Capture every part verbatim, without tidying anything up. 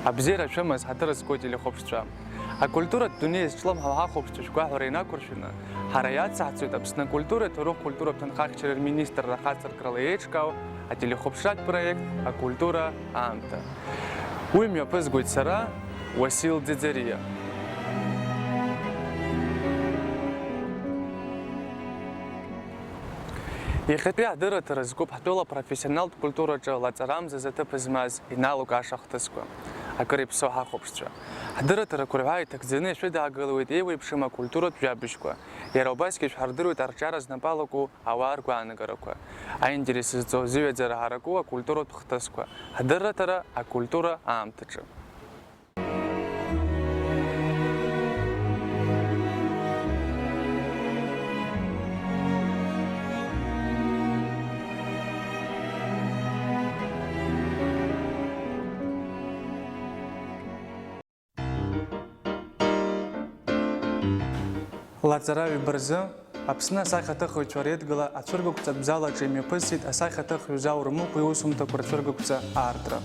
Абзиара шәымаз, ҳаҭыр зқәу ателехәаԥшцәа. Акультуратә дунеи зҿлымҳау ҳахәаԥшцәа шәгәаҳәара инақәыршәаны, ҳара иацаҳҵоит Аԥсны акультура, аҭоурых, культуратә ҭынха ахьчареи рминистрра ахаҵаркрала еиҿкаау ателехәаԥшратә проект Акультура аамҭа. Уи мҩаԥызгоит сара, Уасил Ӡиӡариа. Иахьатәи ҳдырраҭара зкуп ҳтәыла апрофессионалтә культураҿы лаҵарамзазы аҭыԥ змаз Инал Лукаша ахҭысқәа. Акыр иԥсоу ҳахәаԥшцәа. Ҳдырраҭарақәа рҳәаа иҭагӡаны ишәыдаагалоит еиуеиԥшым акультуратә жәабжьқәа. Иара убасгьы шәҳардыруеит арҿиара знапы алаку ауаа ргәаанагарақәа, аинтерес зҵоу зыҩаӡара ҳараку акультуратә хҭысқәа. Ҳдырраҭара акультура аамҭаҿы. Лаҵара ҩба рзы Аԥсны асахьаҭыхыҩцәа Реидгыла ацәыргақәҵатә залаҿы имҩаԥысит асахьаҭыхҩы Заур Мықә иусумҭақәа рцәыргақәҵа аартра.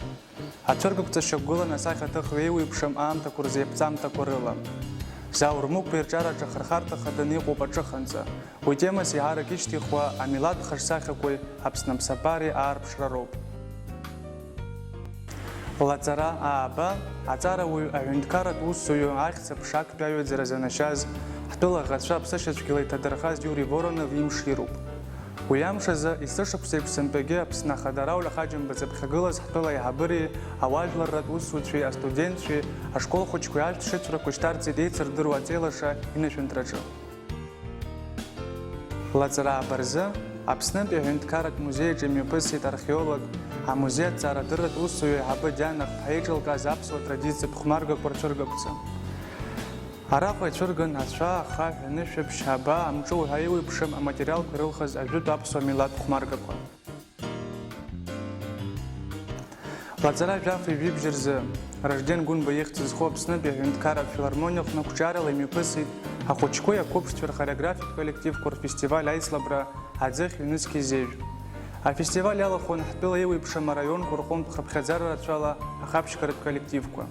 Ацәыргақәҵа шьақәгылан асахьаҭыхҩы еиуеиԥшым аамҭақәа рзы иаԥҵамҭақәа рыла. Заур Мықә ирҿиараҿы ахырхарҭа хаданы иҟоуп аҿыханҵа. Уи темас еиҳарак ишьҭихуа амилаҭ хашсахьақәеи Аԥсны аԥсабареи аарԥшра роуп. Лаҵара ааба, аҵарауаҩ, аҳәынҭқарратә усзуҩы, ахьӡ-аԥша актәи аҩаӡара занашьаз, ҳтәыла аӷацәа аԥсышьацәгьала иҭадырхаз Иури Воронов имш ируп. Уи амш азы есышықәса еиԥш сынтәагьы Аԥсны Ахада Рауль ахаџьымба зыԥхьагылаз ҳтәыла аиҳабыреи ауаажәларратә усзуҩцәеи астудентцәеи ашкол хәыҷқәеи аҳәшьцәа шьацрақәа шьҭарҵеит еицырдыруа аҵеилаша инышәынҭраҿы. Лаҵара ааба рзы Аԥснынтәи аҳәынҭқарратә музеи аҿы имҩаԥысит археолог, амузеи аҭҵаарадырратә усзуҩы аиҳабы Диана Хԥҳа еиҿылкааз аԥсуа традициатә хәмаргақәа рцәыргақәҵа. Араҟа ицәырган ацәа, ахаҳә, анышәаԥшь, абаа, амҿы уҳәа еиуеиԥшым аматериалқәа ирылхыз ажәытә аԥсуа милаҭ хәмаргақәа. Лаҵара жәаф ҩажәи жәибжь рзы Ражден Гәынба ихьӡ зху Аԥснытәи аҳәынҭқарратә филармониа аҟны қәҿиарала имҩаԥысит ахәыҷқәеи ақәыԥшцәеи рхореографиатә коллективқәа рфестиваль аицлабра аӡыхь ҩнызқь изеижә. Афестиваль иалахәын ҳтәыла еиуеиԥшым араионқәа рҟынтә хыԥхьаӡара рацәала ахаԥшьгаратә коллективқәа.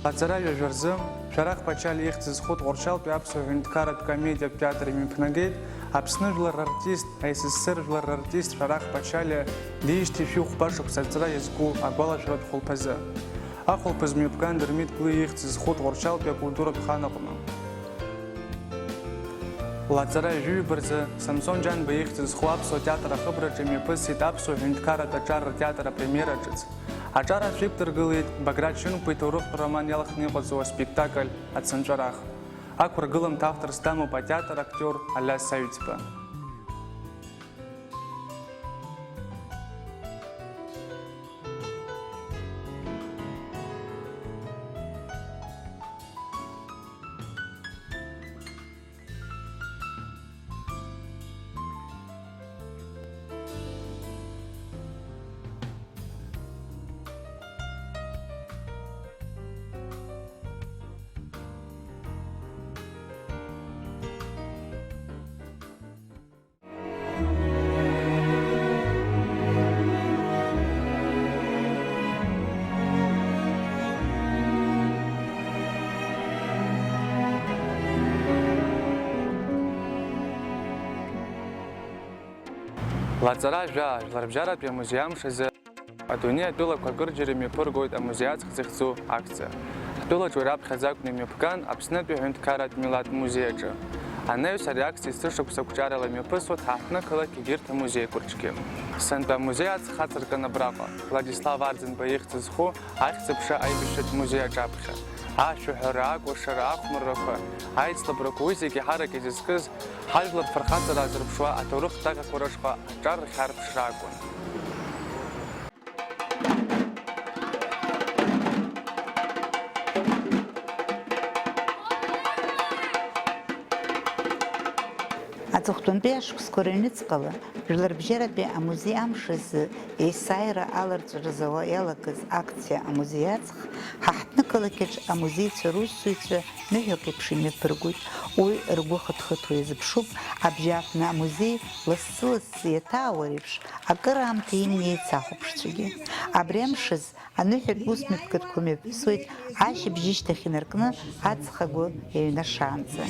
Аҵара ҩажәа рзы Шәарах Ԥачалиа ихьӡ зху Тҟәарчалтәи аԥсуа ҳәынҭқарратә комедиатә театр имҩаԥнагеит Аԥсны жәлар рартист, А С С С Р жәлар рартист Шәарах Ԥачалиа диижьҭеи шәи хәба шықәса аҵра иазку агәалашәаратә хәылԥазы. Ахәылԥаз мҩаԥган Дырмит Гәлиа ихьӡ зху Тҟәарчалтәи акультуратә хан аҟны. Лаҵара ҩажәи ҩба рзы Самсон Џьанба ихьӡ зху аԥсуа театр ахыбраҿы имҩаԥысит аԥсуа ҳәынҭқарратә аҿар ртеатр апремиера ҿыц. Аҿар ашә иқәдыргылеит Баграт Шьынқәба иҭоурыхтә роман иалхны иҟаҵоу аспектакль Ацынҵәарах. Ақәыргыламҭа авторс дамоуп атеатр актиор Алиас Аҩӡба. Лаҵара жәаа, Жәларбжьаратәи амузеи амш азы адунеи атәылақәа акырџьара имҩаԥыргоит амузеи аҵх зыхьӡу акциа. Ҳтәылаҿы уи раԥхьаӡа акәны имҩаԥган Аԥснытәи аҳәынҭқарратә милаҭ музеи аҿы. Анаҩс ари акциа есышықәса қәҿиарала имҩаԥысуеит ҳаҳҭнықалақь егьырҭ амузеиқәа рҿгьы. Сынтәа амузеи аҵх ацыркын абраҟа, Владислав Арӡынба ихьӡ зху Ахьӡ-аԥша аибашьратә музеи аҿаԥхьа. Ашәаҳәара, акәашара, ахәмаррақәа, аицлабрақәа, уи зегьы ҳарак изызкыз, ҳажәлар фырхаҵара азырԥшуа аҭоурыхтә даҟьақәа рышҟа аҿар рхьарԥшра акәын. Аҵыхәтәантәи ашықәсқәа рыҩныҵҟала, жәларбжьаратәи амузеи амш азы есааира аларҵәара зауа иалагаз акциа Амузеи аҵх, ҳа ҳҭнықалақьаҿ амузеицәа русзуҩцәа ныҳәак еиԥш имҩаԥыргоит. Уи ргәы хыҭхыҭуа иазыԥшуп, абжьааԥны амузеи лассы-лассы иаҭаауа реиԥш, акыраамҭа имнеиц ахәаԥшцәагьы. Абри амш азы аныҳәатә ус мҩаԥгатәқәа мҩаԥысуеит, ашьыбжьышьҭахь инаркны аҵх агәы еиҩнашаанӡа.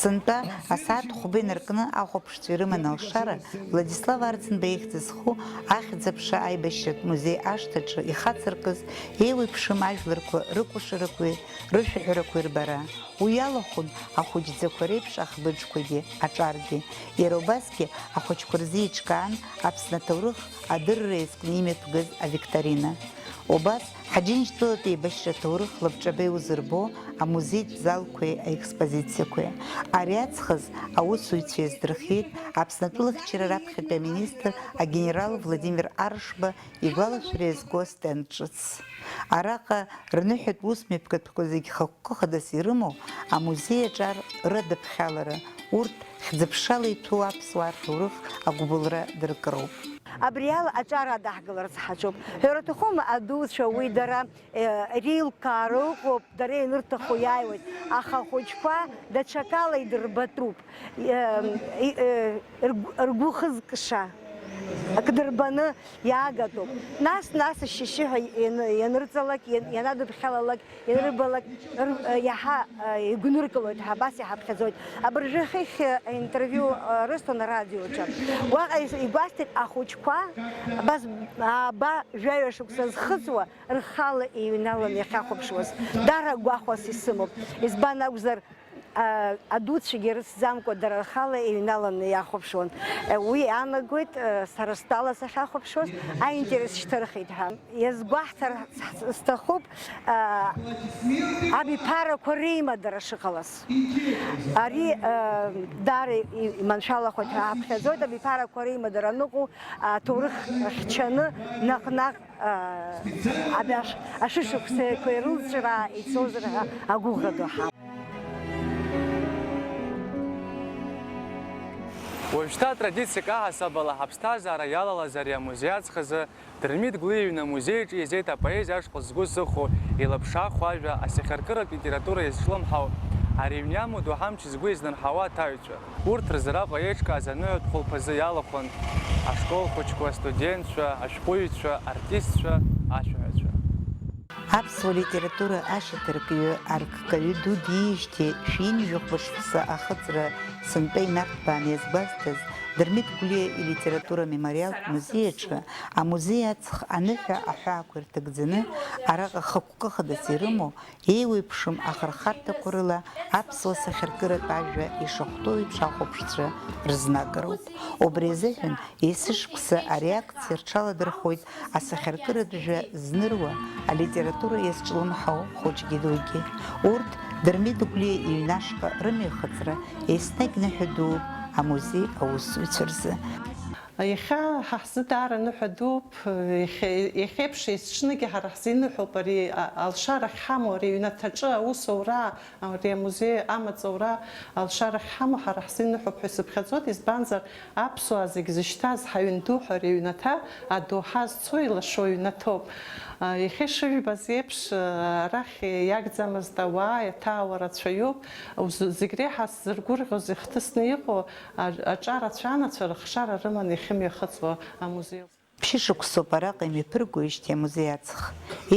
Сынтәа асааҭ хәба инаркны ахәаԥшцәа ирыман алшара, Владислав Арӡынба ихьӡ зху ахьӡ-аԥша аибашьратә музеи ашҭаҿы ихацыркыз еиуеиԥшым ажәларқәа рыкәашарақәеи рышәаҳәарақәеи рбара. Уи иалахәын ахәыҷӡақәа реиԥш ахбыџқәагьы аҿаргьы. Иара убасгьы ахәыҷқәа рзы еиҿкаан Аԥсны аҭоурых адырра иазкны имҩаԥгаз авикторина. Убас Ҳаџьынџьтәылатәи еибашьра аҭоурых лабҿаба иузырбо амузеитә залқәеи аекспозициақәеи. Ари аҵхыз аусзуҩцәа иаздырхиеит Аԥсны атәылахьчара раԥхьатәи аминистр агенерал Владимир Аршба игәалашәара иазку астенд ҿыц. Араҟа рныҳәатә ус мҩаԥгатәқәа зегь хықәкы хадас ирымоу амузеи аҿар рыдыԥхьалара, урҭ хьӡыԥшала иҭәу аԥсуаа рҭоурых агәыбылра дыркроуп. Абри ала аҿар адаҳгаларц ҳаҿуп. Ҳәара аҭахума, адуцәа уи дара, э, реилкаара ыҟоуп, дара ианырҭаху иааиуеит, аха ахәыҷқәа даҽакала идырбатәуп. Э, и-, э, ргәы, ргәы хызкыша акы дырбаны иаагатәуп. Нас, нас ашьшьыҳәа иан-, ианырҵалак, иан-, ианадыԥхьалалак, ианрыбалак, р-, иаҳа, э, игәныркылоит ҳәа абас иҳаԥхьаӡоит. Абыржәы хыхь, э, интервиу, э, рысҭон арадиоҿы. Уаҟа ис-, игәасҭеит ахәыҷқәа, абас ааба жәаҩа шықәса зхыҵуа, рхала иҩналаны иахьахәаԥшуаз. Дара гәахәас исымоуп. Избан акәзар, а, адуцәагьы рыцӡамкәа дара рхала иҩналаны иахәаԥшуан. Э, уи иаанагоит, э, сара стәала сахьахәаԥшуаз аинтерес шьҭырхит ҳәа. Иазгәаҳҭар сҭахуп, а, абиԥарақәа реимадара шыҟалаз. Ари, а, даара и-, иманшәалахоит ҳәа ҳаԥхьаӡоит, абиԥарақәа реимадара аныҟоу, аҭоурых хьчаны наҟ-наҟ, а, абри аш-, ашышықәсақәа ирылҵра ицозар ҳәа агәыӷра ду ҳамоуп. Уажәшьҭа атрадициак аҳасабала ҳаԥсҭазаара иалалаз ари амузеи аҵхазы Дырмит Гәлиа иҩны амузеи аҿы еизеит апоезиа ашҟа згәы зыхәо, илаԥшаахо ажәа, асахьаркыратә литература иазҿлымҳау, ари аҩны иамоу доуҳа амч згәы изнарҳауа аҭаҩцәа. Урҭ рзы араҟа еиҿкааз аныҳәатә хәылԥазы иалахәын ашкол хәыҷқәа, астудентцәа, ашәҟәыҩҩцәа, артистцәа, ашәаҳәацәа. Аԥсуа литература ашьаҭаркҩы арккаҩы ду диижьҭеи шәи ҩынҩажәи хәба шықәса ахыҵра сынтәа инарҭбааны иазгәазҭаз, Дырмит Гәлиа илитература мемориалтә музеи аҿы амузеи аҵх аныҳәа аҳәаақәа ирҭагӡаны, араҟа хықәкы хадас ирымоу, еиуеиԥшым ахырхарҭақәа рыла аԥсуа сахьаркыратә ажәа ишахәҭоу еиԥш ахәаԥшцәа рызнагароуп. Убри азыҳәан, есышықәса ари акциа рҽаладырхәуеит асахьаркыратә жәа зныруа, алитература иазҿлымҳау хәыҷгьы дугьы. Урҭ Дырмит Гәлиа иҩны ашҟа рымҩахыҵра еснагь ныҳәа дууп амузеи аусзуҩцәа рзы. Иахьа ҳа ҳзы даара ныҳәа дууп. Иахьа-, иахьеиԥш есҽныгьы ҳара ҳзы иныҳәоуп ари, а, алшара ахьҳамоу ари аҩнаҭаҿы аусура, ари амузеи амаҵура алшара ахьҳамоу ҳара ҳзы иныҳәоуп ҳәа исыԥхьаӡоит, избанзар, аԥсуаа зегь зышьҭаз ҳаҩн ду ҳәа ари аҩнаҭа адоуҳа зцу илашо ҩнаҭоуп. А, иахьа ишыжәбаз еиԥш, а, арахь иагӡамызт ауаа, иаҭаауа рацәаҩуп. Уз-, зегь реиҳа сзыргәырӷьоз ихҭысны иҟоу а-, аҿарацәа анацәа рыхшара рыманы иахьымҩахыҵуа амузеи. Ԥшьышықәсоуп араҟа имҩаԥыргоижьҭеи амузеи аҵх.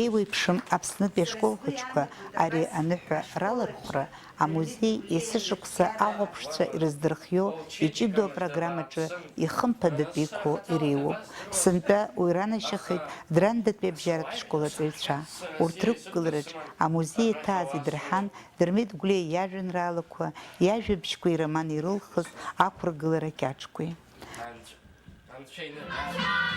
Еиуеиԥшым Аԥснытәи ашкол хәыҷқәа ари аныҳәа ралархәра, амузеи есышықәса ахәаԥшцәа ирыздырхио иҷыдоу апрограммаҿы ихымԥадатәиқәоу иреиуоуп. Сынтәа уи ранашьахеит Драндатәи абжьаратә школ аҵаҩцәа. Урҭ рықәгылараҿ амузеи иаҭааз идырҳан Дырмит Гәлиа иажәеинраалақәа, иажәабжьқәеи ироман ирылхыз ақәыргылара кьаҿқәеи. Анцәа, Анцәа иныҳәа.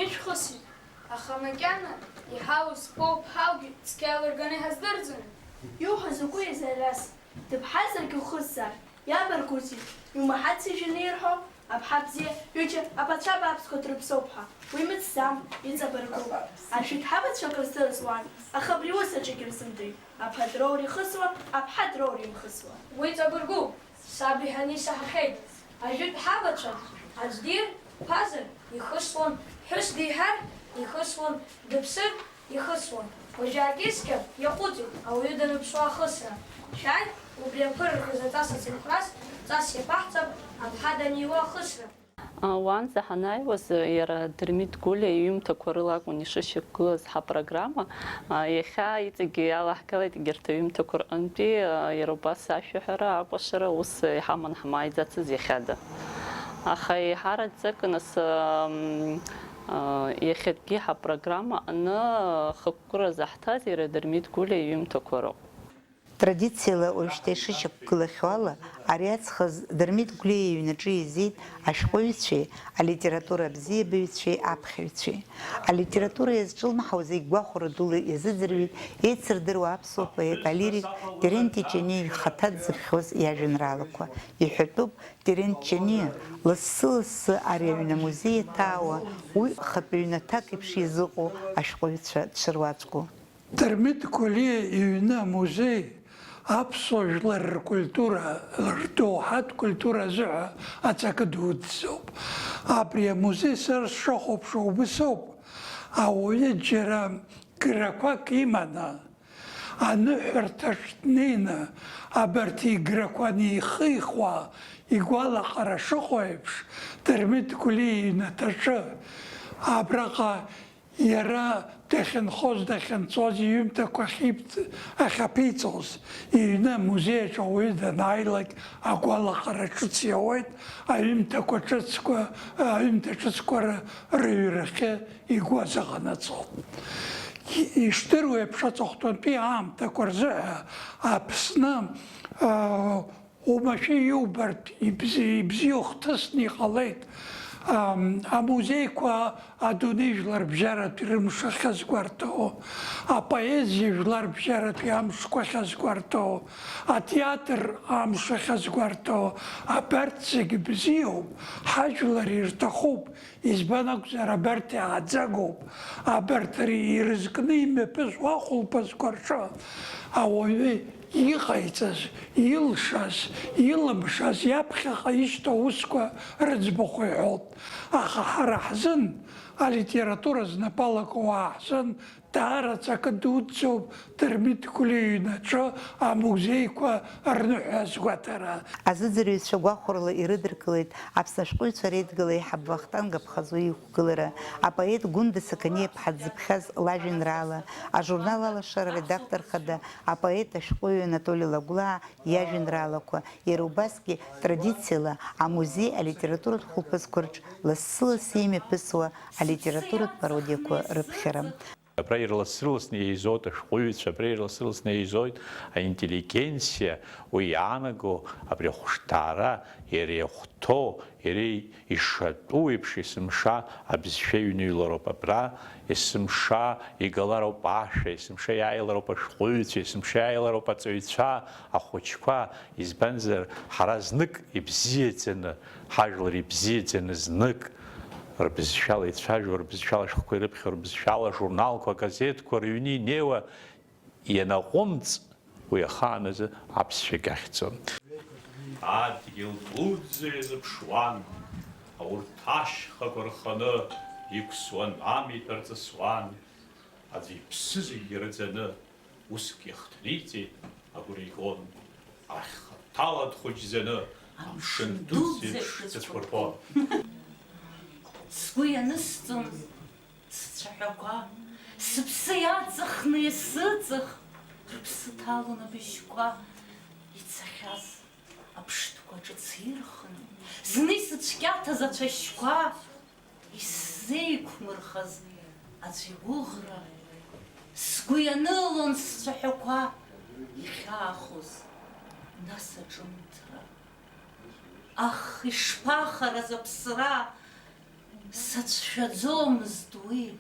Ишәхысит, аха макьана иҳауз поуп ҳаугьы цқьа еилырганы иҳаздырӡами? Иуҳәо закәи, Алиас? Дыԥҳазаргьы ухысзаап, иабаргәузеи, иумаҳаци жәаны ирҳәо, аԥҳа бзиа ҩыџьа аԥацәа бааԥсқәа дрыԥсоуп ҳәа? Уи мыцӡам, иҵабыргуп. Ашәақь ҳабацәа акыр здырыз уан, аха абри ус аҿегьы рзымдырит, аԥа дроур ихысуа, аԥҳа дроур имхысуа. Уи ҵабыргуп, саб иҳәаны исаҳахьеит. Ажәытә ҳабацәа, аӡә дир, ԥазар, ихысуан, ԥҳәыс диҳәар, ихысуан, дыԥсыр, ихысуан. Уажәы акьыскьа иаҟәыҵит ауаҩы даныԥсуа ахысра. Шәааи, убри аԥырырхыз аҵас ацынхәрас ҵас иаԥаҳҵап аԥҳа даниуа ахысра. Уаанӡа ҳанааиуаз, иара Дырмит Гәлиа иҩымҭақәа рыла акәын ишышьақәгылаз ҳапрограмма. Иахьа иҵегьы иалаҳгалеит егьырҭ аҩымҭақәа рҟынтәи, иара убас ашәаҳәара, акәашара ус иҳаман ҳмааиӡацыз иахьада. Аха еиҳараӡак нас, м, иахьатәгьы ҳапрограмма аҟны хықәкыра заҳҭаз иара Дырмит Гәлиа иҩымҭақәа роуп. Традициала уажәшьҭа ишышьақәгылахьоу ала, ари аҵхаз Дырмит Гәлиа иҩнаҿы еизеит ашәҟәыҩҩцәеи алитература абзиабаҩцәеи аԥхьаҩцәеи. Алитература иазҿлымҳау зегь гәахәара дула иазыӡырҩит еицырдыруа аԥсуа поет алирик Терент Ҷаниа ихаҭа дзыԥхьоз иажәеинраалақәа. Иҳәатәуп, Терент Ҷаниа лассы-лассы ари аҩны амузеи иаҭаауа, уи хатә ҩнаҭак еиԥш изыҟоу ашәҟәыҩҩцәа дшыруаӡәку. Дырмит Гәлиа иҩны амузеи аԥсуа жәлар ркультура, рдоуҳатә культура азыҳәа аҵакы дуӡӡоуп. Абри амузеи сара сшахәаԥшуа убыс ауп, ауаҩы џьара грақәак иманы, аныҳәарҭаҿ днеины, абарҭ играқәа анихихуа, игәалаҟара шыҟоу еиԥш, Дырмит Гәлиа иҩнаҭаҿы абраҟа Иара дахьынхоз, дахьынҵәоз, иҩымҭақәа ахьиԥ-, ахьаԥиҵоз, иҩны амузеи аҿы ауаҩы данааилак агәалаҟара ҿыц иауеит, аҩымҭақәа ҿыцқәа, аҩымҭа ҿыцқәа ры-, рыҩрахьы игәы азыҟанаҵо. И-, ишдыру еиԥш, аҵыхәтәантәи аамҭақәа рзыҳәа Аԥсны, аа, Уамашәа иубартә ибзи-, ибзиоу хҭысны иҟалеит. Ам, амузеиқәа адунеи жәларбжьаратәи рымш ахьазгәарҭо, апоезиа жәларбжьаратәи амшқәа ахьазгәарҭо, атеатр амш ахьазгәарҭо, абарҭ зегьы бзиоуп, ҳажәлар ирҭахуп, Избан акәзар, абарҭ иааӡагоуп, абарҭ ри-, ирызкны имҩаԥысуа ахәылԥазқәа рҿы ауаҩы иҟаиҵаз, илшаз, илымшаз, иаԥхьаҟа ишьҭоу аусқәа рыӡбахә иҳәоуп. Аха ҳара ҳзын, алитература знапы алаку ауаа ҳзын, Даара аҵакы дуӡӡоуп Дырмит Гәлиа иҩнаҿы амузеиқәа рныҳәа азгәаҭара. Азыӡырҩцәа гәахәарыла ирыдыркылеит Аԥсны ашәҟәыҩҩцәа реидгыла аиҳабы Вахтанг Аԥхазоу иқәгылара, апоет Гәында Сақаниа-ԥҳа дзыԥхьаз лажәеинраала, ажурнал Алашара аредактор хада, апоет ашәҟәыҩҩы Анатоли Лагәлаа иажәеинраалақәа, иара убасгьы традициала амузеи алитературатә хәылԥазқәа рҿы лассы-лассы имҩаԥысуа алитературатә пародиақәа рыԥхьара. Абра ирлас-ырласны еизоит ашәҟәыҩҩцәа, абра ирлас-ырласны еизоит аинтеллигенциа, уи иаанаго абри ахәышҭаара, иара иахәҭоу, иара ишатәу еиԥш есымша абызшәа иҩныҩлароуп абра, есымша игалароуп ашәа, есымша иааилароуп ашәҟәыҩҩцәа, есымша иааилароуп аҵаҩцәа, ахәыҷқәа, избанзар, ҳара знык ибзиаӡаны, ҳажәлар ибзиаӡаны знык, рбызшәала ицәажәо, рбызшәала ашәҟәқәа ирыԥхьо, рбызшәала ажурналқәа, агазеҭқәа рыҩны инеиуа ианаҟәымҵ, уи ахааназы аԥсшәагь ахьӡом. Адгьыл дуӡӡа иазыԥшуан, аурҭ ашьхақәа рханы иқәсуан, амитә арҵысуан, аӡә иԥсы зегь ирыӡаны, уск иахҭниҵеит, агәра игон, арахь хаҭала дхәыҷӡаны, амшын дуӡӡа еиԥш дыцәқәырԥон. Сгәы ианысҵон сцәаҳәақәа, сыԥсы иаҵахны иасыҵых, рыԥсы ҭалон абыжьқәа, ицахьаз аԥштәқәа ҿыц ирхын, зны исыцәкьаҭаз ацәашьқәа, исзеиқәмырхаз аӡә игәыӷра, сгәы ианылон сцәаҳәақәа ихьаахоз, нас аҿымҭра. Ах, ишԥахараз аԥсра! Сацәшәаӡомызт уи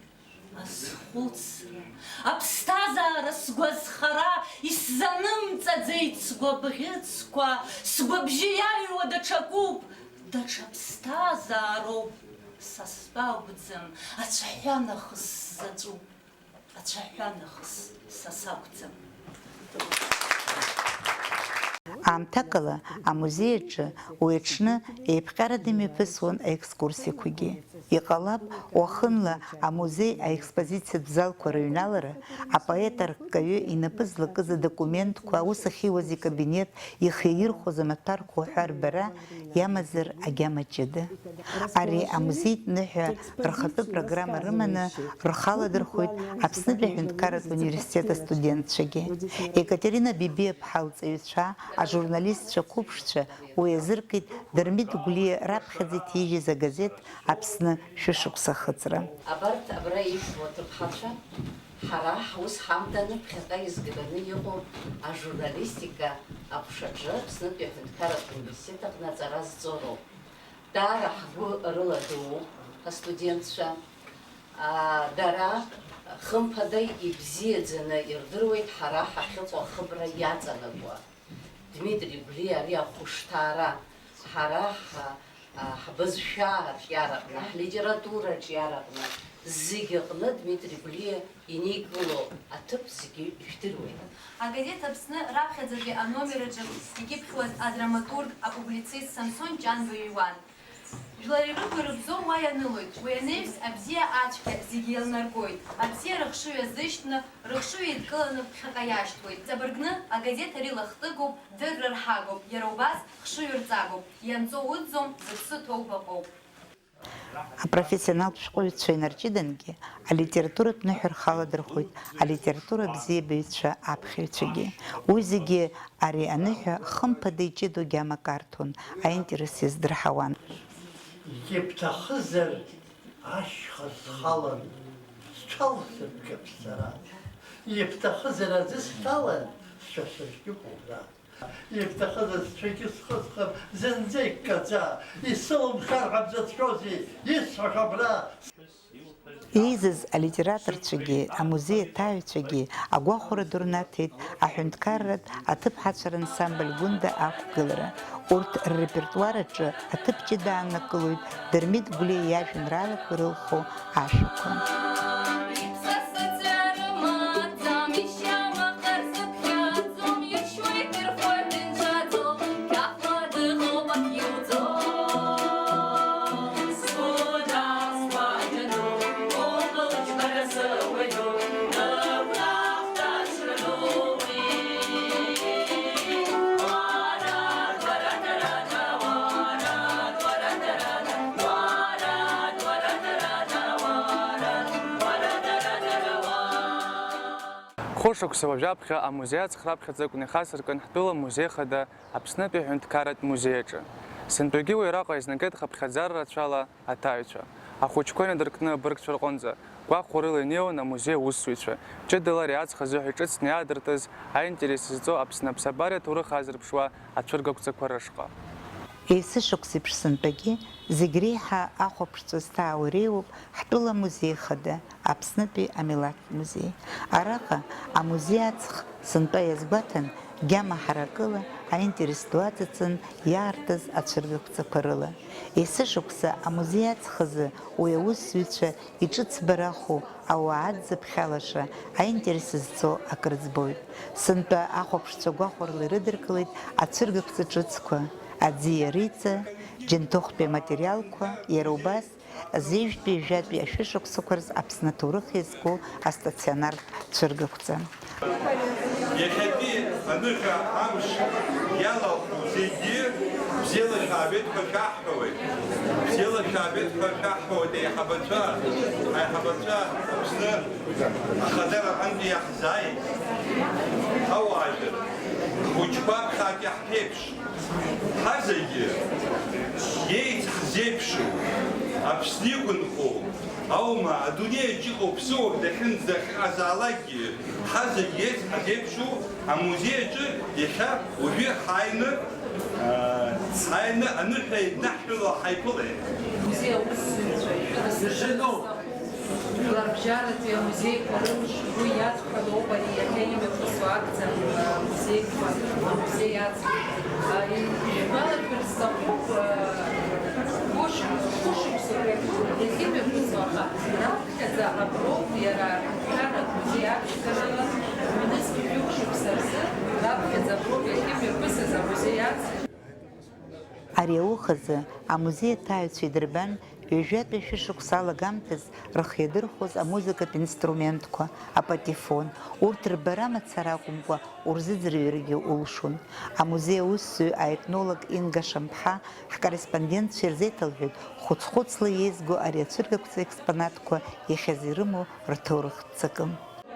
азхәыцра, аԥсҭазаара сгәазхара, исзанымҵаӡеит сгәабӷьыцқәа, сгәабжьы иаҩуа даҽакуп, даҽа ԥсҭазаароуп, са стәы акәӡам, ацәаҳәа нахыс сзаҵәуп. Ацәаҳәа нахыс са сакәӡам. Аамҭакала амузеи аҿы уи аҽны еиԥҟьарада имҩаԥысуан аекскурсиақәагьы. Иҟалап, уахынла амузеи аекспозициатә залқәа рыҩналара, апоет арккаҩы инапы злакыз адокументқәа, аус ахьиуаз икабинет, ихы иаирхәоз амаҭәарқәа уҳәа рбара, иамазар агьама ҷыда. Ари амузеитә ныҳәа рхатәы программа рыманы рхы аладырхәит Аԥснытәи аҳәынҭқарратә университет астудентцәагьы. Екатерина Бибиаԥҳа лҵаҩцәа, ажурналистцәа қәыԥшцәа уи азыркит Дырмит Гәлиа раԥхьаӡа иҭижьыз агазеҭ Аԥсны шәышықәса ахыҵра. Абарҭ абра ишәҭо аҭыԥҳацәа, ҳара ҳус ҳамҭаны ԥхьаҟа изганы иҟоу ажурналистика аҟәшаҿы Аԥснытәи аҳәынҭқарратә университет аҟны аҵара зҵо роуп. Даара ҳгәы рыладууп астудентцәа. Аа, дара, хымԥада, ибзиаӡаны ирдыруеит ҳара ҳахьыҟоу ахыбра иаҵанакуа. Дмитри Гәлиа ари ахәышҭаара ҳара ҳа-, а, ҳбызшәа арҿиараҟны, ҳлитература арҿиараҟны, зегь аҟны Дмитри Гәлиа иникыло аҭыԥ зегьы ижәдыруеит. Агазеҭ Аԥсны раԥхьаӡатәи аномер аҿы икьыԥхьуаз адраматург, апублицист Самсон Ҷанба иҩуан. Жәлар ирықәу ирыбзоу уа ианылоит, уи анаҩс абзиа ацәгьа зегьы еилнаргоит, абзиара рыхшыҩ азышьҭны, рыхшыҩ еидкыланы ԥхьаҟа иашьҭуеит. Ҵабыргны агазеҭ ари лахтыгоуп, дырра рҳагоуп, иара убас хшыҩ рҵагоуп, ианҵоу ыӡӡом, зыԥсы ҭоу баҟоуп. Апрофессионалтә шәҟәыҩҩцәа инарҷыдангьы, алитературатә ныҳәа рхы аладырхәит алитература абзиабаҩцәа аԥхьаҩцәагьы. Уи зегьы ари аныҳәа хымԥада иҷыдоу гьамак арҭон, аинтерес иаздырҳауан. Ибҭахызар, ашьха схалан, сҽалсырԥхьап сара. Ибҭахызар, аӡы сҭалан, сшәасыршәып убра. Ибҭахызар, сцәагьы схысхып зынӡа иккаӡа, исылымшар ҳәа бзацәшәозеи, исҳәаша абра. Еизаз алитераторцәагьы, амузеи аҭааҩцәагьы агәахәара ду рнаҭеит аҳәынҭқарратә аҭыԥҳацәа рансамбль Гәында ақәгылара. Урҭ ррепертуар аҿы аҭыԥ ҷыда ааннакылоит Дырмит Гәлиа иажәеинраалақәа ирылху ашәақәа. Хәышықәса уажәаԥхьа амузеи аҵх раԥхьаӡа акәны ихасыркын ҳтәыла музеи хада Аԥснытәи аҳәынҭқарратә музеи аҿы. Сынтәагьы уи араҟа изнагеит хыԥхьаӡара рацәала аҭаҩцәа. Ахәыҷқәа инадыркны абыргцәа рҟынӡа, гәахәарыла инеиуан амузеи аусзуҩцәа, ҷыдала ари аҵх азыҳәа иҿыцны иаадыртыз, аинтерес зҵоу Аԥсны аԥсабареи аҭоурыхи аазырԥшуа ацәыргақәҵақәа рышҟа. Есышықәсеиԥш сынтәагьы зегь реиҳа ахәаԥшцәа зҭаау иреиуоуп ҳтәыла музеи хада, Аԥснытәи амилаҭ музеи. Араҟа амузеи аҵх сынтәа иазгәаҭан, гьама ҳаракыла аинтерес ду аҵаҵан иаартыз ацәыргақәҵақәа рыла. Есышықәса амузеи аҵх азы уи аусзуҩцәа иҿыцбараху, ауаа аӡӡаԥхьалаша аинтерес зҵо акрыӡбоит. Сынтәа ахәаԥшцәа гәахәарыла ирыдыркылеит ацәыргақәҵа ҿыцқәа, аӡиа риҵа, џьынҭыхәтәи аматериалқәа, иара убас, зежәтәи жәатәи ашәышықәсақәа рзы Аԥсны аҭоурых иазку астационартә цәыргақәҵа. Иахьатәи аныҳәа амш иалахәу зегьы бзиала шәаабеит ҳәа шәаҳҳәауеит. Бзиала шәаабеит ҳәа шәаҳҳәауеит аиҳабацәа, аиҳабацәа Аԥсны ахадара аҟынтәи иаҳзааит. Ауаажәлар, хәыҷқәа Гәаԥхак иаҳԥеиԥш, ҳазегьы иеицҳзеиԥшу, Аԥсны иқәынхо аума, адунеиаҿ иҟоу ԥсыуак дахьынӡахьҟазаалакгьы, ҳазегьы иеицҳазеиԥшу амузеи аҿы иахьа уажәы ҳааины, аа, ҳааины аныҳәа еиднаҳҳәало ҳаиԥылеит. Музеи аусзуҩцәа ишәыдысныҳәалоит. Жәларбжьаратәи амузеиқәа рымш, уи иадҳәалоуп ари иахьа имҩаԥысуа акциа, амузеиқәа, амузеи аҵла. Ишәгәалашәар сҭахуп, хәышықәсоуп иахьымҩаԥысуа, аха раԥхьаӡа аброуп иара аҳәынҭқарратә музеи аԥшьгарала, ҩнызқь жәохә шықәса рзы раԥхьаӡа аброуп иахьымҩаԥысыз амузеи аҵла. Ари аухазы амузеи аҭааҩцәа идырбан ҩажәатәи шәышықәса алагамҭаз рхы иадырхәоз амузыкатә инструментқәа, апатефон, урҭ рбара мацара акәымкәа, урзыӡырҩыргьы улшон. Амузеи аусзуҩ аетнолог Инга Шамԥҳа ҳкорреспондентцәа ирзеиҭалҳәеит хәыц-хәыцла иеизго ари ацәыргақәҵа експонатқәа иахьазы ирымоу рҭоурыхтә ҵакы.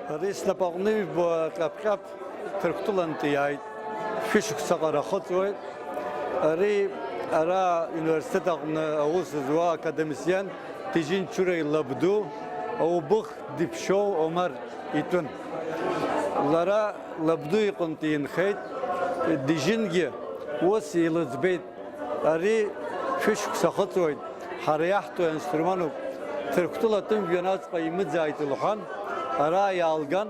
Ари снапаҟны ижәбо аҟьаԥ-ҟьаԥ Ҭырқәтәылантәи иааит. Шәышықәса аҟара ахыҵуеит. Ари ара ауниверситет аҟны аус зуа академициан Тиџьын Чуреи лабду, аубыхтә диԥшьоу Омар итәын. Лара лабду иҟынтә инхеит, Тиџьынгьы ус илыӡбеит. Ари шәышықәса ахыҵуеит, ҳара иаҳҭо аинструментуп, Ҭырқәтәыла атәым жәҩан аҵҟа имыӡааит, лҳәан, ара иаалган,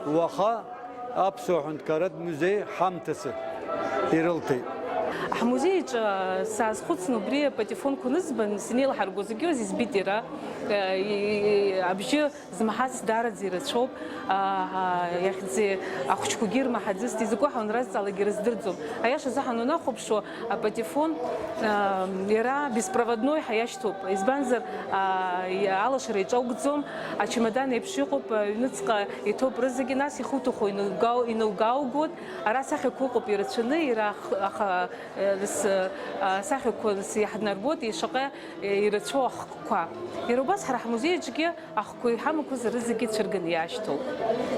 уаха Аԥсуа ҳәынҭқарратә музеи ҳамҭасы ирылҭеит. Ҳмузеи аҿы саазхәыцны убри апатефонқәа анызба, снеилаҳаргәа зегьы избеит иара, э, и-, и-, абжьы змаҳац даараӡа ирацәоуп, аа, иахьӡи ахәыҷқәагьы ирмаҳаӡыст, изакәу ҳанрызҵаалакгьы рыздырӡом. Аиашазы ҳанунахәаԥшуа, апатефон, аа, иара беспроводной ҳәа иашьҭоуп, избанзар, аа, и-, алашара иҿаугӡом, ачамадан еиԥш иҟоуп, аҩныҵҟа иҭоуп рызегьы, нас ихуҭаху инаугау-, инаугаугоит, ара асахьақәа ыҟоуп ирацәаны, иара ах-, аха, э, с-, а, асахьақәа с-, иаҳнарбоит, ишаҟа, э, ирацәоу ахкқәа. Иара убас ҳара ҳмузеи аҿгьы ахқәа иҳамақәаз рызегьы цәырганы иаашьҭоуп.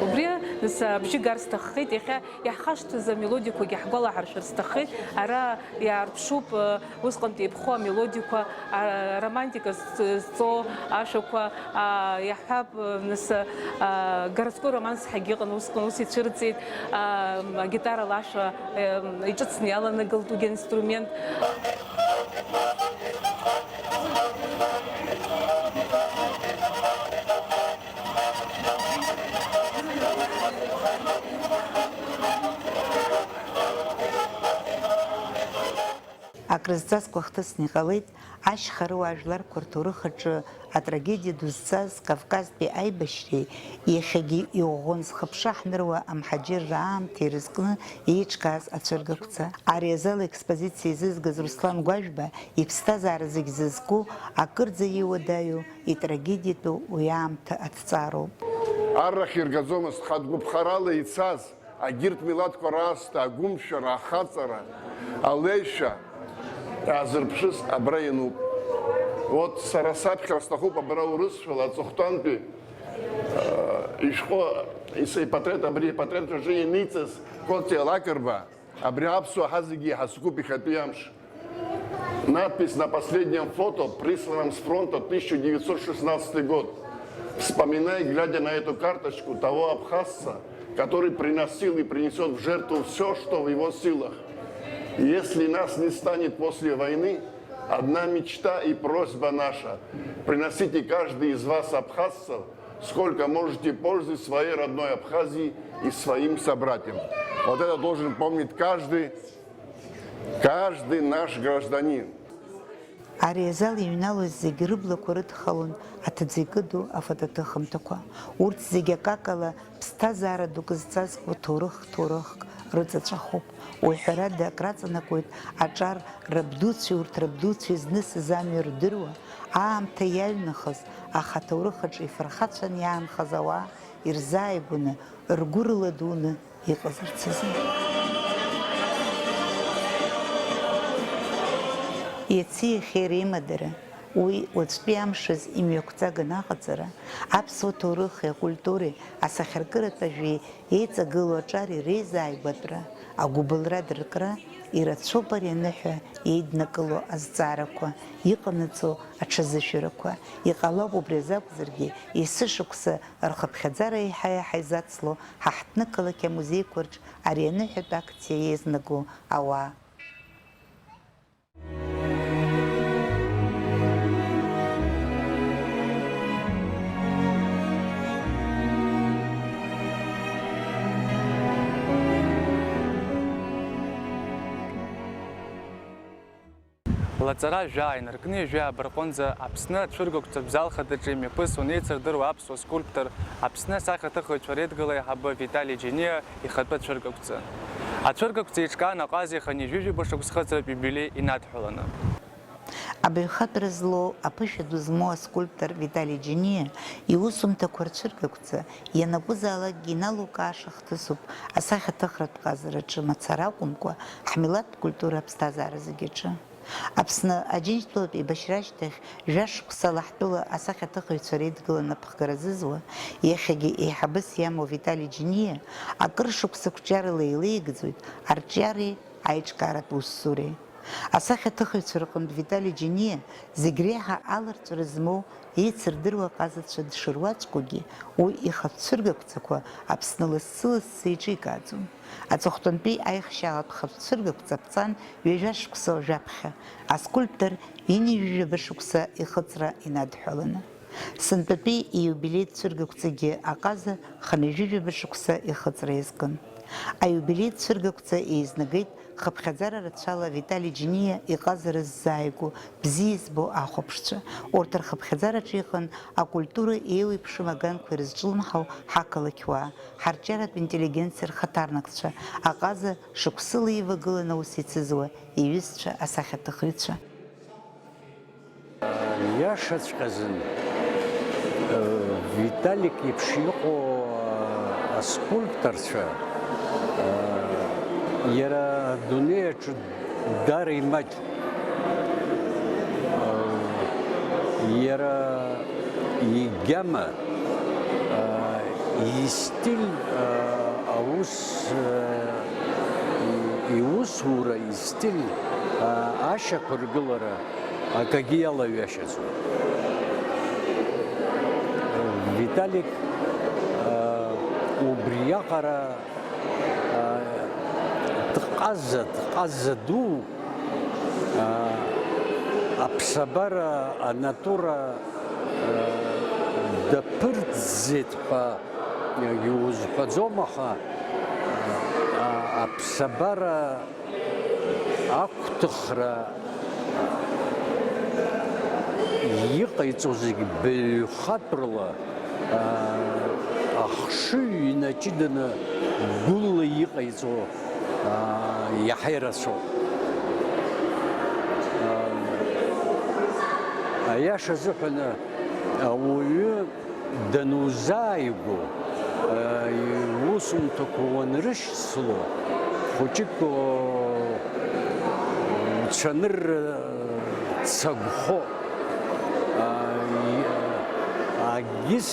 Убри, нас, абжьы гар сҭаххеит, иахьа иаҳхашҭыз амелодиақәагьы ҳгәалаҳаршәар сҭаххеит. Ара иаарԥшуп, э, усҟантәи иԥхоу амелодиақәа, а, романтика з-, зҵоу ашәақәа, а, иаҳҳәап, э, нас, а, городской романс ҳәагьы ыҟан, усҟан ус ицәырҵит, а, агитарала ашәа, э, иҿыцны иаланагалт уигьы инструмент. Акрызҵазкуа хҭысны иҟалеит ашьхарыуаа жәларқәа рҭоурых аҿы атрагедиа ду зҵаз Кавказтәи аибашьреи иахьагьы иӷәӷәан зхыԥша ҳныруа амҳаџьырра аамҭа ирызкны еиҿкааз ацәыргақәҵа. Ари азал аекспозициа еизызгаз Руслан Гәажәба иԥсҭазаара зегь зызку, акырӡа иуадаҩу, итрагедиатәу уи аамҭа аҭҵаароуп. Аррахь иргаӡомызт хатә гәыԥхарала ицаз, агьырҭ милаҭқәа раасҭа агәымшәара, ахаҵара, алеишәа иаазырԥшыз абра иануп. Вот сара саԥхьар сҭахуп абра урысшәала аҵыхәтәантәи, э, ишәҟәы, ис-, ипатреҭ, абри ипатреҭ аҿы ианиҵаз Котиа Лакрба, абри аԥсуа ҳа зегьы иҳазкуп иахьатәи амш. Надпись на последнем фото, присланном с фронта, тысяча девятьсот шестнадцатый год. Вспоминай, глядя на эту карточку, того абхазца, который приносил и принесёт в жертву всё, что в его силах. Если нас не станет после войны, одна мечта и просьба наша: приносите каждый из вас, абхазцев, сколько можете, пользы своей родной Абхазии и своим собратьям. Вот это должен помнить каждый Каждый наш гражданин. Ари азал иҩналоз зегьы рыблақәа рыдхалон аҭӡы икыду афотоҭыхымҭақәа. Урҭ зегьы акакала ԥсҭазаара дук зҵазкуа ҭоурых-ҭоурыхк рыҵаҵәахуп. Уи ҳәарада акраҵанакуеит аҿар рабдуцәеи урҭ рабдуцәеи знысыз амҩа рдыруа, аамҭа иаҩнахыз, аха аҭоурых аҿы ифырхацәан иаанхаз ауаа ирзааигәаны, ргәы рыладуны иҟазарц азы. Иаци иахьеи реимадара, уи уаҵәтәи амш азы имҩақәҵаганы аҟаҵара, аԥсуа ҭоурыхи акультуреи асахьаркыратә ажәеи еиҵагылоу аҿари реизааигәатәра, Агәыбылра адыркра ирацәоуп ари аныҳәа еиднакыло азҵаарақәа, иҟанаҵо аҽазышәарақәа. Иҟалап убри азы акәзаргьы, есышықәса рхыԥхьаӡара еиҳа-еиҳа изацло ҳа ҳҭнықалақь амузеиқәа рҿы ари аныҳәатә акциа еизнаго ауаа. Лаҵара жәаа инаркны ҩажәи ааба рҟынӡа Аԥсны ацәыргақәҵатә зал хадаҿы имҩаԥысуан еицырдыруа аԥсуа скульптор, Аԥсны асахьаҭыхыҩцәа реидгыла аиҳабы Витали Џьениа ихатәы ацәыргақәҵа. Ацәыргақәҵа еиҿкаан аҟаза ихынҩажәижәаба шықәс хыҵратә иубилеи инадҳәаланы. Абаҩхатәра злоу, аԥышәа ду змоу аскульптор Витали Џьениа иусумҭақәа рцәыргақәҵа ианакәызаалакгьы иналукааша хҭысуп асахьаҭыхратә ҟазараҿы мацара акәымкәа, ҳмилаҭтә культура аԥсҭазаара зегьы аҿы. Аԥсны Аџьынџьтәылатә еибашьра ашьҭахь, жәа-шықәсала ҳтәыла асахьаҭыхыҩцәа реидгыла напхгара зызуа, иахьагьы еиҳабыс иамоу Витали Џьениа акыр шықәса қәҿиарала еилеигӡоит арҿиареи аиҿкааратә усуреи. Асахьаҭыхыҩцәа рҟынтә Витали Џьениа зегь реиҳа аларҵәара змоу, еицырдыруа аҟазацәа дшыруаӡәкугьы, уи ихатә цәыргақәҵақәа Аԥсны лассы-лассы иҿикааӡом. Аҵыхәтәантәи аихшьаалатә хатә цәыргақәҵа ԥҵан ҩажәа шықәса жәаԥхьа, аскульптор ҩынҩажәижәаба шықәса ихыҵра инадҳәаланы. Сынтәатәи ииубилеитә цәыргақәҵагьы аҟаза хынҩажәижәаба шықәса ихыҵра иазкын. Аиубилеитә цәыргақәҵа еизнагеит хыԥхьаӡара рацәала Витали Џьениа иҟазара ззааигәоу, бзиа избо ахәаԥшцәа. Урҭ рхыԥхьаӡараҿы иҟан акультура еиуеиԥшым аганқәа ирызҿлымҳау ҳақалақьуаа, ҳарҿиаратә интеллигенциа рхаҭарнакцәа, аҟаза шықәсыла ивагылан аус ицызуа иҩызцәа асахьаҭыхҩцәа. Иашаҵәҟьазын, Виталик иеиԥш иҟоу аскульпторцәа, иара адунеи аҿы дара имаҷуп. Иара игьама, истиль, аус, иусура, истиль, ашьақәыргылара, акагьы иалаҩашьаӡом. Виталик, а, убриаҟара, а, дҟаза, дҟаза ду, а, аԥсабара, анатура, а, даԥырҵӡеит ҳәа иузҳәаӡом, аха, а, аԥсабара Агәҭыхра иҟаиҵо зегь баҩхатәрала, аа, ахшыҩ инаҷыданы гәыла иҟаиҵо, аа, иаҳа ирацәоуп. Аа, аиаша азыҳәан, ауаҩы данузааигәоу, иусумҭақәа уанрышьцыло, хәыҷык уцәанырра цагәхо, агьыс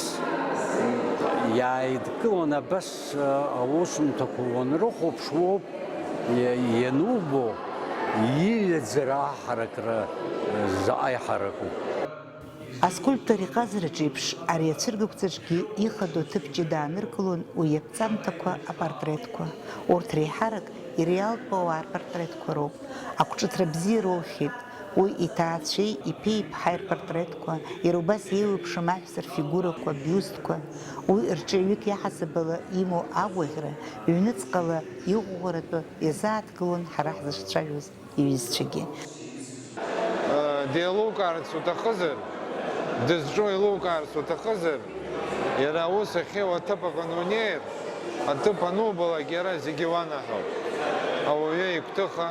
иааидкылан абас аусумҭақәа уанрыхәаԥш, уоуп ианубо, иҩаӡара аҳаракра заҟа иҳараку. Аскульптор иҟазараҿ еиԥш, ари ацәыргақәҵаҿгьы ихадоу ҭыԥ ҷыда ааныркылон уи иаԥҵамҭақәа, апортретқәа. Урҭ реиҳарак иреалтәу ауаа рпортретқәа роуп. Ақәҿыҭра бзиа роухьеит уи иҭаацәеи иԥеи иԥҳаи рпортретқәа, иара убас еиуеиԥшым аҳәса рфигурақәа, биустқәа. Уи рҿы ҩык иаҳасабала имоу агәаӷьра, ҩныҵҟала иӷәӷәаратәы иазааҭгылон ҳара ҳзыцәажәоз иҩызцәагьы. Деилукаарц уҭахызар, дызҿу еилукаарц уҭахызар, иара аус ахьиуа аҭыԥ аҟны унеир, аҭыԥ анубалак, иара зегьы уанаҳауп. Ауаҩы игәҭыха,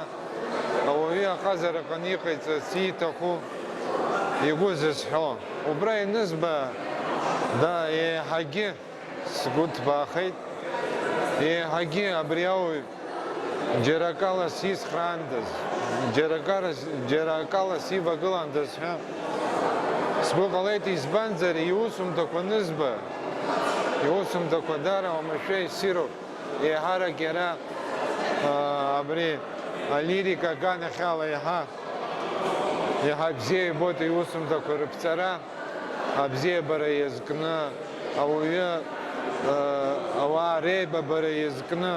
ауаҩы аҟазара аҟны иҟаиҵарц ииҭаху, игәы зызҳәо. Убра ианызба, да, еиҳагьы сгәы ҭбаахеит, еиҳагьы абри ауаҩ џьара акала сицхраандаз, џьара акара, џьара акала сивагыландаз ҳәа сгәы ҟалеит, избанзар, иусумҭақәа анызба, иусумҭақәа даара уамашәа иссируп, еиҳарак иара, а, Абри алирика аганахьала еиҳа, еиҳа бзиа ибоит иусумҭақәа рыԥҵара, абзиабара иазкны, ауаҩы, э, ауаа реибабара иазкны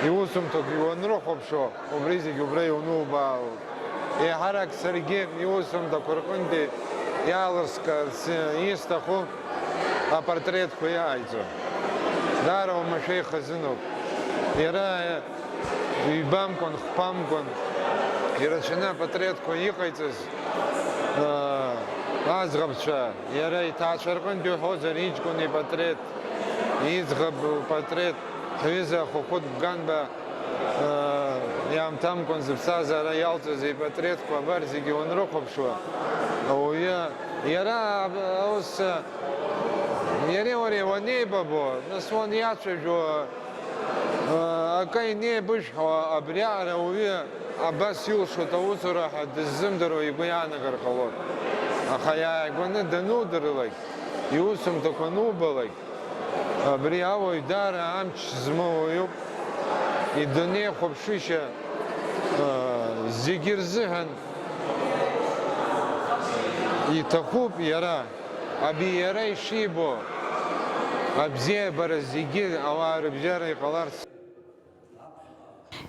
иусумҭақәа уанрыхәаԥшуа, убри зегь убра иунубаалоит. Еиҳарак саргьы иусумҭақәа рҟынтәи иаалырскаарц исҭаху апортретқәа иааиҵо. Даара уамашәа ихазыноуп. Иара ҩбамкәан, хԥамкәан ирацәаны апатреҭқәа иҟаиҵаз, аа, аӡӷабцәа, иара иҭаацәа рҟынтә иуҳәозар, иҷкәын ипатреҭ, иӡӷаб лпатреҭ, ҳҩыза Хәыхәыт Бганба, аа, иаамҭамкәан зыԥсҭазаара иалҵыз ипатреҭқәа абар зегьы уанрыхәаԥшуа, ауаҩы, иара, аус, иареи уареи уанеибабо, нас уаниацәажәо, акы инеибыжәҳәо абриаҟара ауаҩы абас илшоит аусура ҳәа дыззымдыруа игәы иаанагар ҟалоит. Аха иааигәаны данудырлак, иусумҭақәа анубалак, абри ауаҩ даара амч змоу уаҩуп. Идунеихәаԥшышьа, а, зегьы рзыҳәан иҭахуп иара. Абри иара ишибо абзиабара зегьы ауаа рыбжьара иҟаларц.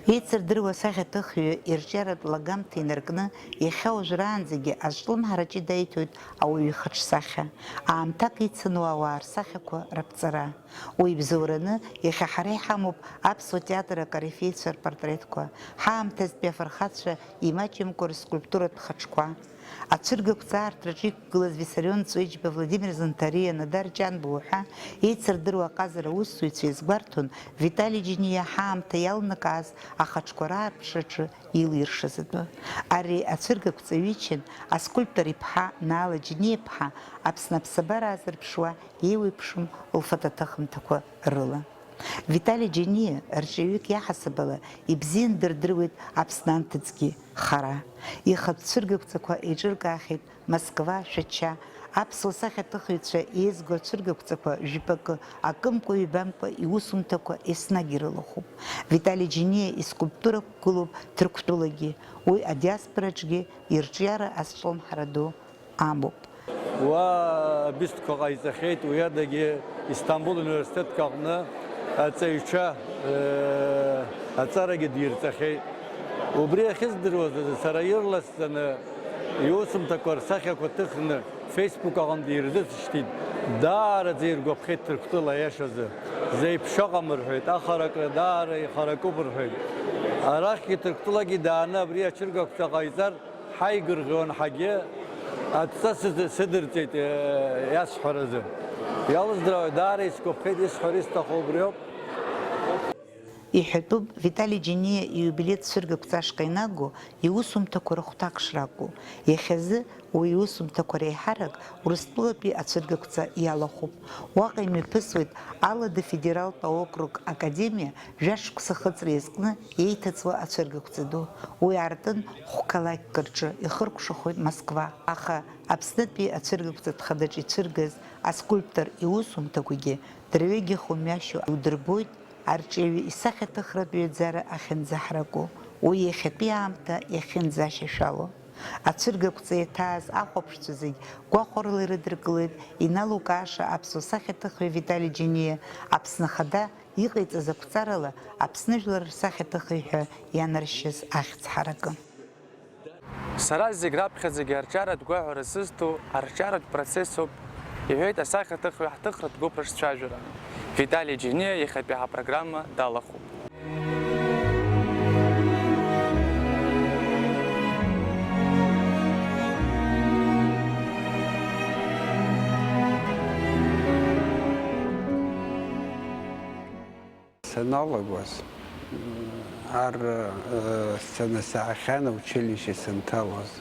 Еицырдыруа асахьаҭыхҩы ирҿиаратә лагамҭа инаркны, иахьа уажәраанӡагьы азҿлымҳара ҷыда иҭоит ауаҩы ихаҿсахьа, аамҭак ицану ауаа рсахьақәа раԥҵара. Уи ибзоураны, иахьа ҳара иҳамоуп аԥсуа театр акорифеицәа рпортретқәа, ҳаамҭазтәи афырхацәа имаҷымкәа рскульптуратә хаҿқәа. Ацәыргақәҵаартраҿы иқәгылаз Виссарион Ҵәеиџьба, Владимир Занҭариа, Нодар Ҷанба уҳәа еицырдыруа аҟазара аусзуҩцәа иазгәарҭон Витали Џьениа ҳаамҭа иалнакааз ахаҿқәа раарԥшраҿы илиршаз атәы. Ари ацәыргақәҵаҩ ичын аскульптор иԥҳа Наала Џьениа-ԥҳа Аԥсны аԥсабара аазырԥшуа еиуеиԥшым лфотоҭыхымҭақәа рыла. Витали Џьениа, рҿиаҩык иаҳасабала, ибзиан дырдыруеит Аԥсны анҭыҵгьы хара. Ихатә цәыргақәҵақәа еиҿыркаахьеит Москва, Шәача, аԥсуа сахьаҭыхыҩцәа еизго ацәыргақәҵақәа жәпакы, акымкәа-ҩбамкәа иусумҭақәа еснагь ирылахәуп. Витали Џьениа искульптура қәгылоуп Ҭырқәтәылагьы, уи адиаспораҿгьы ирҿиара азҿлымҳара ду амоуп. Уа абюстқәа ҟаиҵахьеит, уи адагьы Истамбул университетк аҟны аҵаҩцәа, э, аҵарагьы дирҵахьеит. Убри ахьыздыруаз азы сара ирласӡаны иусумҭақәа рсахьақәа ҭыхны Facebook аҟынтә ирзысшьҭит. Даараӡа иргәаԥхеит Ҭырқәтәыла, аиашазы. Зеиԥшыҟам рҳәеит, ахаракра даара ихаракуп рҳәеит. Арахьгьы Ҭырқәтәылагьы дааны абри ацәыргақәҵа ҟаиҵар, ҳаигәырӷьон ҳагьы адҵа сыдырҵеит, э, иасҳәаразы. Иалыздыруа даара исгәаԥхеит, исҳәар исҭаху убриоуп. Иҳәатәуп, Витали Џьениа ииубилеи цәыргақәҵа ашҟа инаго иусумҭақәа рыхәҭак шракәу. Иахьазы уи иусумҭақәа реиҳарак Урыстәылатәи ацәыргақәҵа иалахәуп. Уаҟа имҩаԥысуеит Алада федералтә аокруг академиа жәа шықәса хыҵра иазкны еиҭаҵуа ацәыргақәҵа ду. Уи аартын хә-қалақьк рҿы ихыркәшахоит Москва, аха Аԥснытәи ацәыргақәҵатә хадаҿ ицәыргаз аскульптор иусумҭақәагьы дырҩегьых умҩашьо удырбоит, арҿиаҩы исахьаҭыхратә ҩаӡара ахьынӡаҳараку, уи иахьатәи аамҭа иахьынӡашьашәало. Ацәыргақәҵа иаҭааз ахәаԥшцәа зегь гәахәарыла ирыдыркылеит иналукааша аԥсуа сахьаҭыхҩы Витали Џьениа, Аԥсны Ахада иҟаиҵаз ақәҵарала Аԥсны жәлар рсахьаҭыхҩы ҳәа ианаршьыз ахьӡ ҳаракы. Сара зегь раԥхьаӡагьы арҿиаратә гәаҳәара сызҭо арҿиаратә процессуп, иҳәеит асахьаҭыхҩы ҳҭыхратә гәыԥ рҿцәажәара. Витали Џьениа иахьатәи ҳапрограмма далахәуп. Саналагоз, ар, э, санасаахьан, аучилище санҭалоз.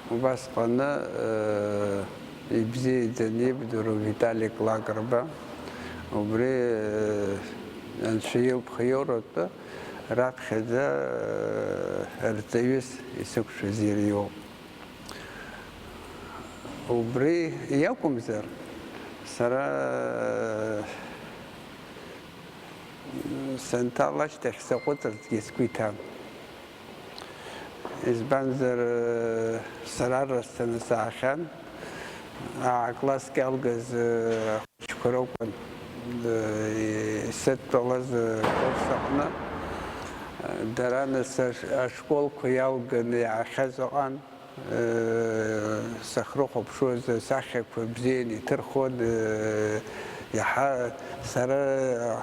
Убасҟаны, э, ибзиаӡаны ибдыруа Виталик Лакрба, убри, э, анцәа илԥха иоуратәы раԥхьаӡа, э, рҵаҩыс исықәшәаз иара иоуп. Убри иакәымзар, сара, э, Санҭала ашьҭахь саҟәыҵырцгьы сгәы иҭан. Избанзар, сара арра сцаны саахьан, аа-класск иалгаз ахәыҷқәа ракәын исыдтәалаз акурс аҟны. Дара нас аш-, ашколқәа иалганы иаахьаз ыҟан. Сахьрыхәаԥшуаз асахьақәа бзианы иҭырхуан. Иаҳа сара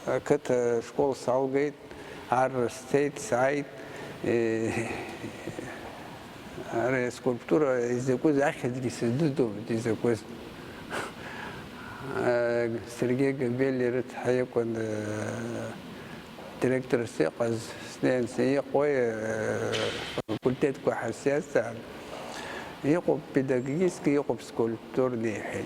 ақыҭа школ салгеит, арра сцеит, сааит. Ара аскульптура изакәыз ахьӡгьы сыздыруамызт, изакәыз. Сергеи Габелиа рыцҳа иакәын. Директорс иҟаз, снеин, иҟои, э, факультетқәа ҳәа сиазҵаан, иҟоуп педагогически, иҟоуп скульптурни, иҳәеит.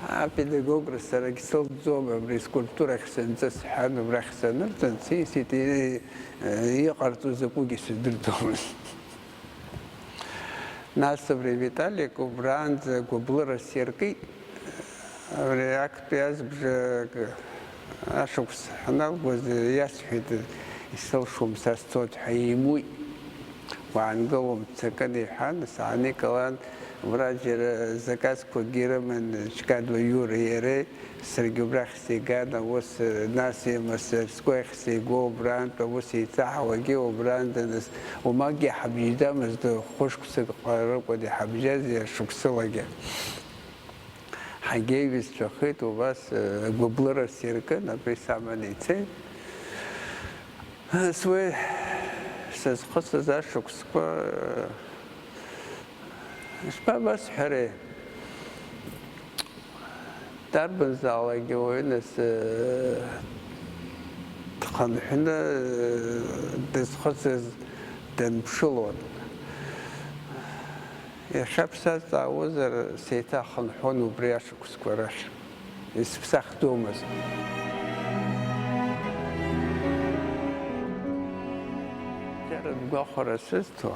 Апедагогра сарагь сылҵӡом, абри скульптурахь сынҵы сҳәан, убрахь санырҵан, сисит, и-, э, иҟарҵо закәугьы сыздырӡомызт. Нас абри Виталик убраанӡа гәыблыра сиркит. Абри актәи азбжак ашықәс ҳаналгоз иасҳәеит, исылшом, са сцоит ҳәа имуит. Уаангыл, умццакын, иҳәан, сааникылан, убра џьара заказқәакгьы ирыман Ҷкадуа Иуреи иареи. Саргьы убрахь сиган, аус, нас имастерскоиахь сиго, убрантә аус еицаҳауагьы убрантә, нас, уамакгьы иҳабжьаӡамызт, хәышықәсак ҟаракәын иҳабжьаз, шықәсылагьы. Ҳагьеиҩызцәахеит, убас, э, гәыблыра сиркын, абри саман ицеит. Нас уи сызхысыз ашықәсқәа, э, ишԥабасҳәари? Дарбанзаалакгьы уаҩы нас, э, дхынҳәны, э, дызхысыз данԥшылон. Иахьа бсазҵаауазар, сеиҭахынҳәуан убри ашықәсқәа рахь. Исыԥсахӡомызт. Џьара гәахәара сызҭо,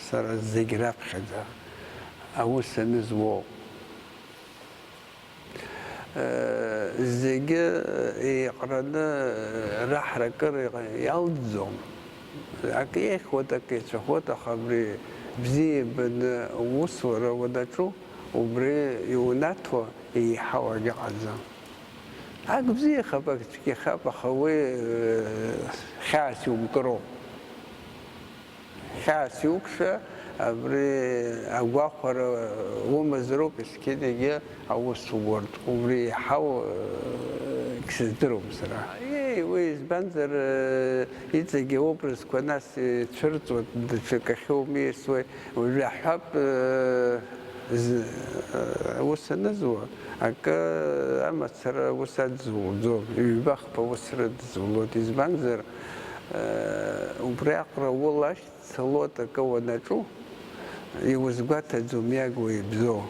сара зегь раԥхьаӡа аус анызуоу. Зегьы еиҟраны раҳра акыр иалҵӡом. Акы еиӷьхоит, акы еицәахоит, аха абри бзиа ибаны усура уанаҿу, убри иунаҭо еиҳау агьыҟаӡам. Ак бзиахап, ак цәгьахап, аха уи, э, хьаас иумкыроуп. Хьаас иукша, абри агәахәара умазароуп, есқьынагьы аус ууртә. Убри еиҳау, э, сыздыруам сара. Еи, уи избанзар, э, иҵегьы образқәа нас ицәырҵуа, даҽакахьы умеисуеи. Уажәы иаҳҳәап, э, з-, э, аус анызуа, акы амацара аус адызулӡом, ҩба-хԥа аус рыдызулоит. Избанзар, э, убри аҟара улашьцылоит акы уанаҿу, иузгәаҭаӡом иагу ибзоу.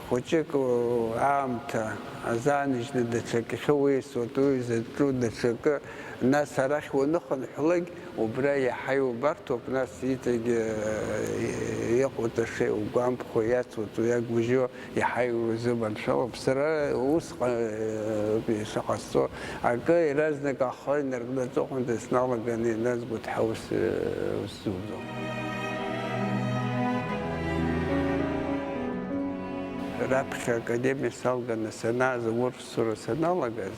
Хәыҷык, о, аамҭа азааныжьны даҽакы ахьуеисуеит, уи заҿу даҽакы, нас арахь уаныхынҳәлак, убра иаҳа иубарҭоуп, нас иҵегь, э, иҟоу даҽа иугәамԥхо, иацуҵо, иагьбыжьо иаҳа иузыманшәалоуп. Сара усҟан, э, шаҟа сҵо, акы иаразнак ахы инаркны аҵыхәанӡа сналаган, иназгәыҭҳәа ус, э, ус зуӡом. Раԥхьа академиа салганы санааз, аусура саналагаз,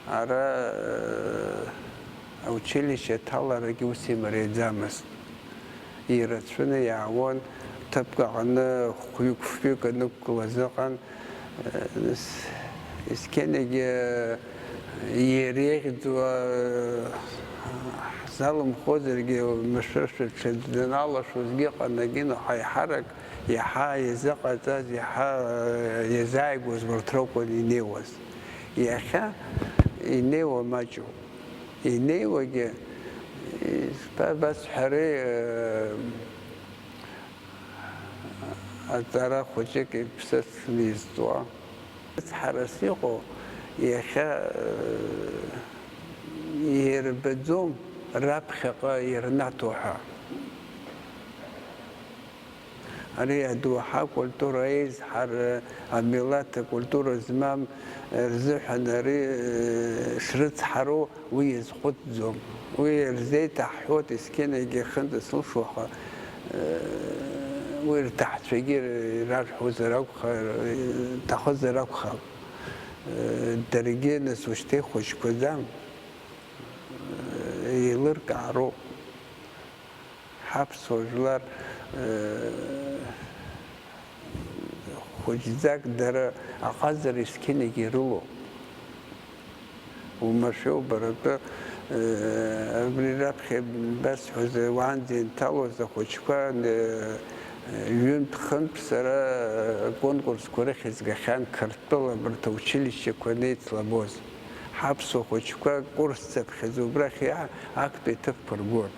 ара, э, аучилишье аҭаларагьы ус имариаӡамызт. Ирацәаны иаауан, ҭыԥк аҟны хәҩык-фҩык анықәгылаз ыҟан. Ес-, есқьынагьы иреиӷьӡоу, э, ҳзалымхозаргьы, машәыршәа ҽаӡә даналашозгьы ыҟан, егьи, но ҳаиҳарак иаҳа иазыҟаҵаз, иаҳа, э, иазааигәаз урҭ ракәын инеиуаз. Иахьа инеиуа маҷуп. Инеиуагьы, ишԥабасҳәари, э, аҵара хәыҷык иԥсыҽны изҵуа. Ацҳарас иҟоу иахьа, э, ирбаӡом раԥхьаҟа ирнаҭо ҳәа. Ари адоуҳа акультура еизҳара, амилаҭ акультура змам рзыҳәан ари шрыцҳароу уи иазхәыцӡом. Уи рзеиҭаҳҳәоит, есқьынагьы хынтә сылшоит, аха уи рҭаҳцәагьы ирарҳәозар акәхап, рҭахызар акәхап. Даргьы нас ушьҭа ихәыҷқәаӡам, еилыркаароуп. Ҳаԥсуа жәлар, хәыҷӡак дара аҟазара есқьынагьы ирылоуп. Уамашәоу баратәы, абри раԥхьа басҳәоз, уаанӡа инҭалоз ахәыҷқәа, ҩынтә-хынтә сара аконкурсқәа рыхьӡгахьан Қырҭтәыла абарҭ аучилищеқәа анеицлабоз. Ҳаԥсуа хәыҷқәа курсцыԥхьаӡа убрахь иаа актәи аҭыԥқәа ргон.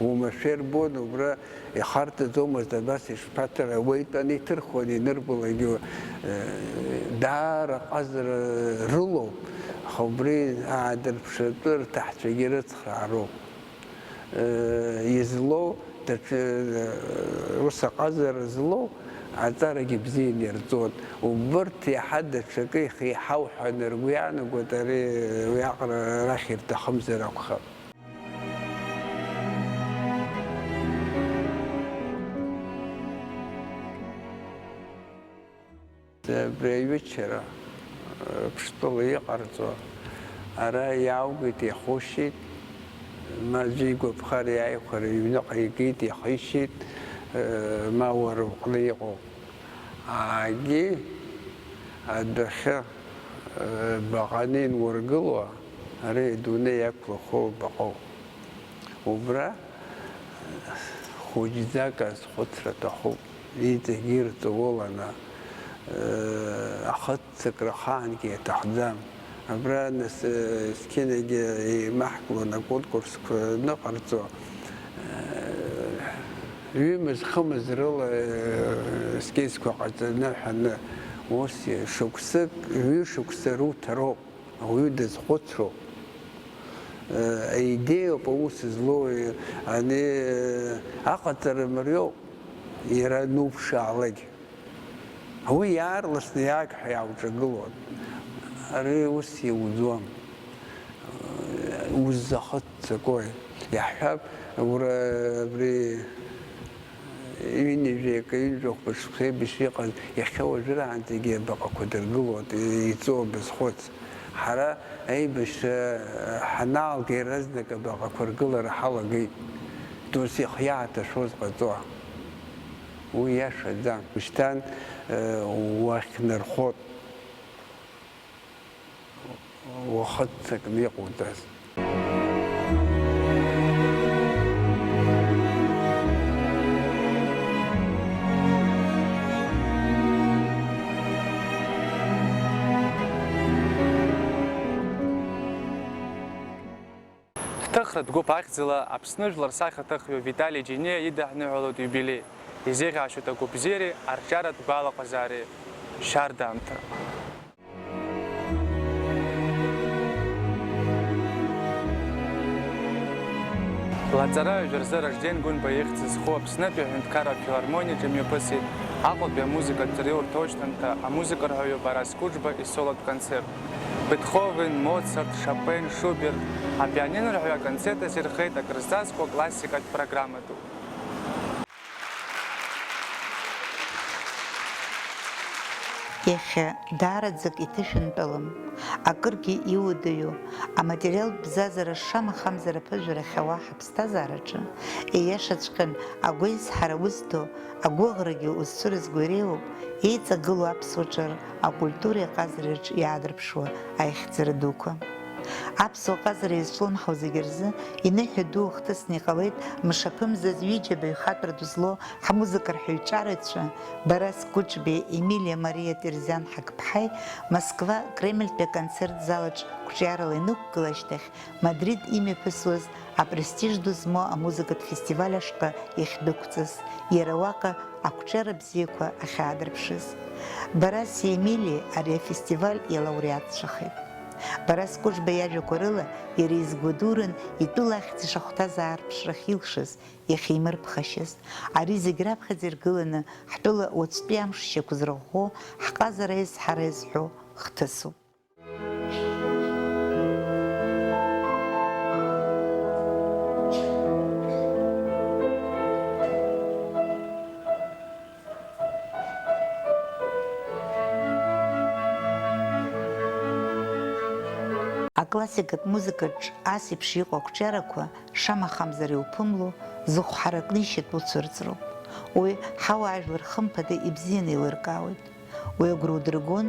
Уамашәа ирбон, убра ихарҵаӡомызт, абас ишԥаҭара, уаҩытәаны иҭырхуан, инырбалакгьы, э, даара ҟазара рылоуп, аха убри аадырԥшратәы рҭаҳцәагьы рыцхраароуп. Э, излоу, даҽа, э, ус аҟазара злоу аҵарагьы бзианы ирҵоит. Убырҭ иаҳа даҽакы ихеиҳау ҳәа аныргәы иаанагоит, ари уиаҟара арахь ирҭахымзар акәхап. Абри аҩычара, Ԥштәыла иҟарҵо, ара иааугеит, иахушьит, ма аӡәы игәаԥхар иааихәар, иҩныҟа игеит, иахишьит, ма уара уҟны иҟоуп. Аагьы адәахьы, э, баҟаны инургыло, ари адунеи иақәлахо баҟоуп. Убра хәыҷӡак азхәыцра аҭахуп, иҵегь ирҵауланы, э, ахыццакра ахаангьы иаҭахӡам. Абра нас, э, есқьынагьы еимаҳкуан аконкурсқәа ныҟарҵо, э, ҩымыз-хымыз рыла, э, ескизқәа ҟаҵаны ҳәаны, ус шықәсык, ҩышықәса руҭароуп, ауаҩы дазхәыцроуп. Э, аидеиоуп аус злоу, э, ани, э, аҟаҵара мариоуп, иара ануԥшаалак. Уи иаарласны иааг ҳәа иаауҿагылон. Ари ус иуӡом. Уззахыццакуеи? Иаҳҳәап, уара абри ҩынҩажәи акы, ҩынҩажәи хәба шықәса еиԥш иҟаз, иахьа уажәраанӡагьы абаҟақәа дыргылоит, иҵоу абазхәыц. Ҳара аибашьра ҳанаалга, иаразнак абаҟақәа ргылара ҳалагеит. Досех иааҭашәоз ҟаҵо. Уи иашаӡам. Ушьҭан, э, уахьнархоит, уахыццакны иҟоуҵаз. Ҳҭыхратә гәыԥ ахьӡала Аԥсны жәлар сахьаҭыхҩы Витали Џьениа идаҳныҳәалоит иубилеи, изеиӷьаашьоит агәабзиареи арҿиаратә гәалаҟазаареи шьардаамҭа. Лаҵара ҩажәа рзы Ражден Гәынба ихьӡ зху Аԥснытәи аҳәынҭқарра афилармониаҿы имҩаԥысит Аҟәатәи амузыкатә ҵариурҭа аушьҭымҭа амузыкарҳәаҩы Барас Кәыҿба исолотә концерт. Бетховен, Моцарт, Шопен, Шуберт апианинорҳәаҩы аконцерт азирхеит акрызҵазкуа классикатә программа ду. Иахьа даараӡак иҭышәынтәалам, акыргьы иуадаҩу, аматериалтә бзазара шамахамзар аԥыжәара ахьауа ҳаԥсҭазаараҿы, ииашаҵәҟьан агәеизҳара узҭо, агәыӷрагьы узцәырызго иреиуоуп еиҵагылоу аԥсуа ҿар акультуреи аҟазареи рҿы иаадырԥшуа аихьӡара дуқәа. Аԥсуа ҟазара иазҿлымҳау зегьы рзы иныҳәа ду ахҭысны иҟалеит мшаԥымзаз ҩыџьа абаҩхатәра ду злоу ҳмузыкарҳәаҩ ҿарацәа Барас Кәыҿбеи, Емилиа Мариа Терзиан Ҳақԥҳаи Москва Кремльтәи аконцерт залаҿ қәҿиарала инықәгылашьҭахь, Мадрид имҩаԥысуаз апрестиж ду змоу амузыкатә фестиваль ашҟа иахьдәықәҵыз, иара уаҟа ақәҿиара бзиақәа ахьаадырԥшыз. Бараси Емилиеи ари афестиваль иалауреатцәахеит. Барас Кәыџба иажәақәа рыла, иара изгәадуран, итәыла ахьӡ ишахәҭаз аарԥшрахь илшаз, иахьимырԥхашьаз. Ари зегь раԥхьаӡа иргыланы, ҳтәыла уаҵәтәи амш шьақәзырӷәӷәо, ҳҟазара аизҳара иазҳәо хҭысуп. Аклассикатә музыкаҿ ас еиԥш иҟоу ақәҿиарақәа, шамахамзар иуԥымло, зыхә ҳаракны ишьатәу цәырҵроуп. Уи ҳауаажәлар хымԥада ибзианы еилыркаауеит. Уи агәра удыргон,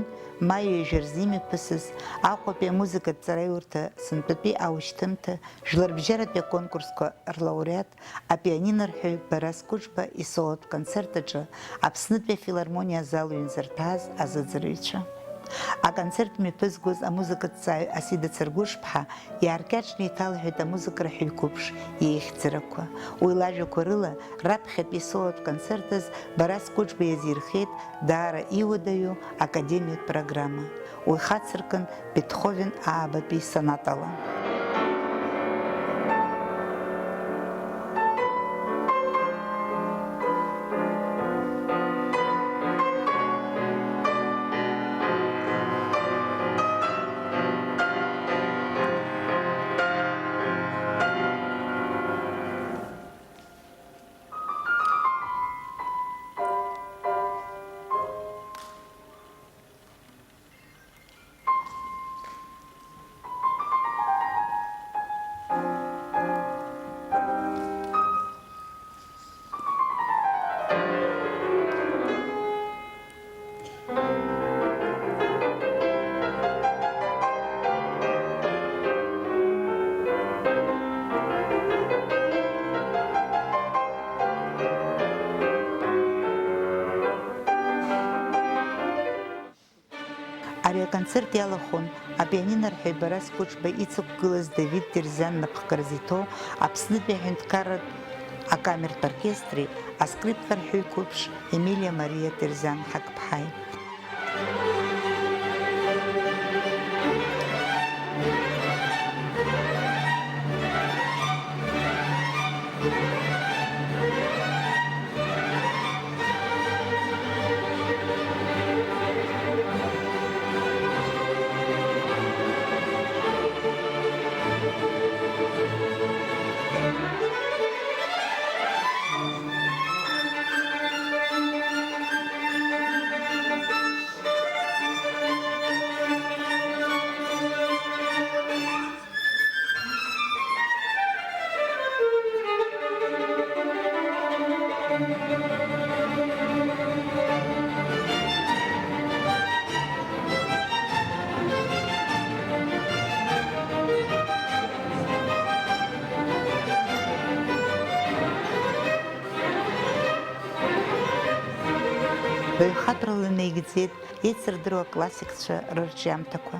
ма ҩажәа рзы имҩаԥысыз Аҟәатәи амузыкатә ҵараиурҭа сынтәатәи аушьҭымҭа, жәларбжьаратәи аконкурсқәа рлауреат, апианинорҳәаҩ Барас Кәыџба исолотә концерт аҿы Аԥснытәи афилармониа азал ҩнзырҭааз азыӡырҩцәа. Аконцерт мҩаԥызгоз амузыкаҭҵааҩ Асида Цыргәышԥҳа иааркьаҿны иҭалҳәеит амузыкарҳәаҩ қәыԥш иеихьӡарақәа. Уи лажәақәа рыла, раԥхьатәи исолотә концерт азы Барас Кәыџба иазирхиеит даара иуадаҩу академиатә программа. Уи хацыркын Бетховен аабатәи сонатала. Ари аконцерт иалахәын апианинорҳәаҩ Барас Кәыџба ицықәгылаз Давид Терзиан напхгара зиҭо Аԥснытәи аҳәынҭқарратә акамертә оркестри аскрипкарҳәаҩ қәыԥш Емилиа Мариа Терзиан Ҳақԥҳаи. Баҩхатәрала инаигӡеит еицырдыруа аклассикцәа рырҿиамҭақәа.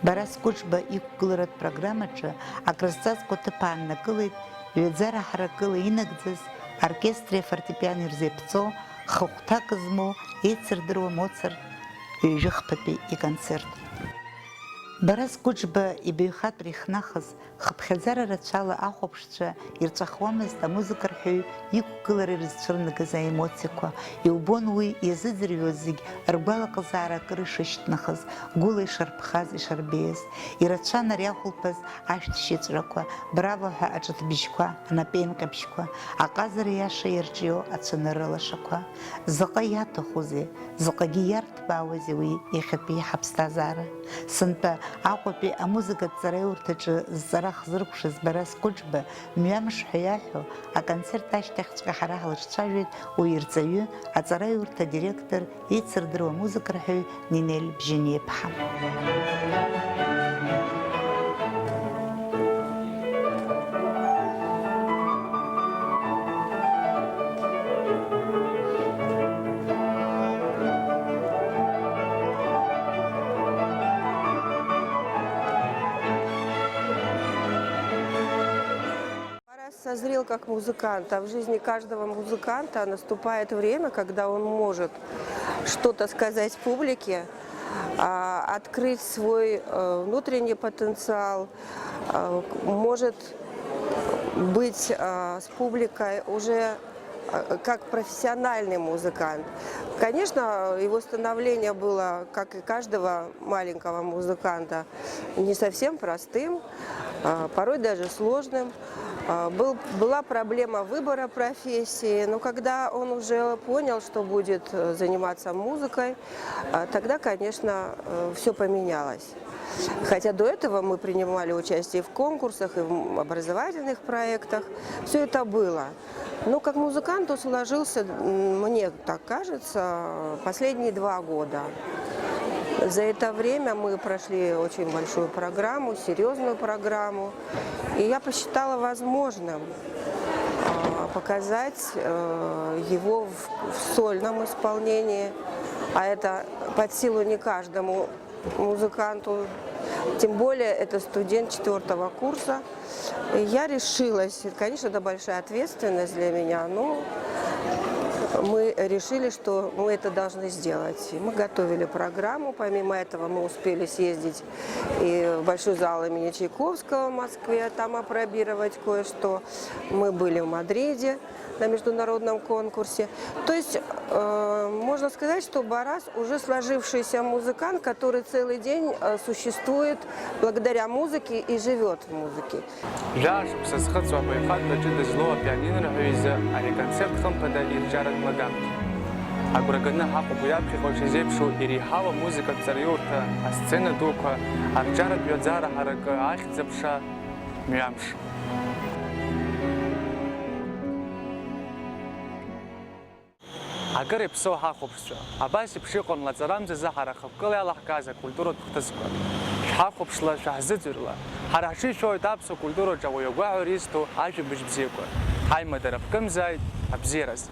Барас Кәыџба иқәгыларатә программаҿы акрызҵазкуа ҭыԥ ааннакылеит ҩаӡара ҳаракыла инагӡаз, оркестри афортепиани рзеиԥҵо, хыхәҭак змоу еицырдыруа Моцарт ҩажәи хԥатәи иконцерт. Барас Кәыџба ибаҩхатәра ихнахыз, хыԥхьаӡара рацәала ахәаԥшцәа ирҵәахуамызт амузыкарҳәаҩ иқәгылара ирызцәырнагаз аемоциақәа, иубон уи иазыӡырҩуаз зегь ргәалаҟазаара акыр ишышьҭнахыз, гәыла ишарԥхаз, ишарбеиаз. Ирацәан ари ахәылԥаз ашәҭшьыҵәрақәа, браво ҳәа аҿыҭбжьқәа, анапеинҟьабжьқәа, аҟазара иаша иарҿио ацәанырра лашақәа. Заҟа иаҭахузеи, заҟагьы иарҭбаауазеи уи иахьатәи ҳаԥсҭазаара? Сынтәа Аҟәатәи амузыкатә ҵараиурҭаҿы зҵара хзыркәшаз Барас Кәыџба, мҩамш ҳәа иаҳәо, аконцерт ашьҭахьҵәҟьа ҳара ҳлыҿцәажәеит уи ирҵаҩы, аҵараиурҭа адиректор, еицырдыруа амузыкарҳәаҩ Нинель Бжьаниаԥҳа. Барас созрел как музыкант, а в жизни каждого музыканта наступает время, когда он может что-то сказать публике, а, открыть свой, э, внутренний потенциал, а, может быть, а, с публикой уже, а, как профессиональный музыкант. Конечно, его становление было, как и каждого маленького музыканта, не совсем простым, а, порой даже сложным. А, был, была проблема выбора профессии, но когда он уже понял, что будет, э, заниматься музыкой, а, тогда, конечно, все поменялось. Хотя до этого мы принимали участие в конкурсах и в, м, образовательных проектах. Все это было. Но как музыкант он сложился, м, мне так кажется, последние два года. За это время мы прошли очень большую программу, серьезную программу. И я посчитала возможным, а, показать, э, его в, в сольном исполнении. А это под силу не каждому музыканту. Тем более это студент четвёртого курса. И я решилась. Конечно, это большая ответственность для меня, но мы решили, что мы это должны сделать. И мы готовили программу. Помимо этого мы успели съездить и в Большой зал имени Чайковского в Москве, там опробировать кое-что. Мы были в Мадриде на международном конкурсе. То есть, э, можно сказать, что Барас уже сложившийся музыкант, который целый день, э, существует благодаря музыке и живёт в музыке. Жәаа шықәса зхыҵуа абаҩхатәра ҷыда злоу апианинорҳәаҩ изы ари аконцерт хымԥада ирҿиаратә лагамҭоуп. Агәра ганы ҳаҟоуп уи аԥхьаҟа ишизеиԥшу иреиҳау амузыкатә ҵараиурҭа, асцена дуқәа, арҿиаратә ҩаӡара ҳаракы, ахьӡ-аԥша, мҩамш. Акыр иаԥсоу ҳахәаԥшцәа, абас еиԥш иҟан лаҵарамзазы ҳара ҳаԥкыла иалаҳкааз акультуратә хҭысқәа. Шәҳахәаԥшла, шәаҳзыӡырҩла, ҳара ҳҽишәоит аԥсуа культураҿы ауаҩы агәаҳәара изҭо ажәабжь бзиақәа. Ҳаимадара ԥкымзааит абзиараз!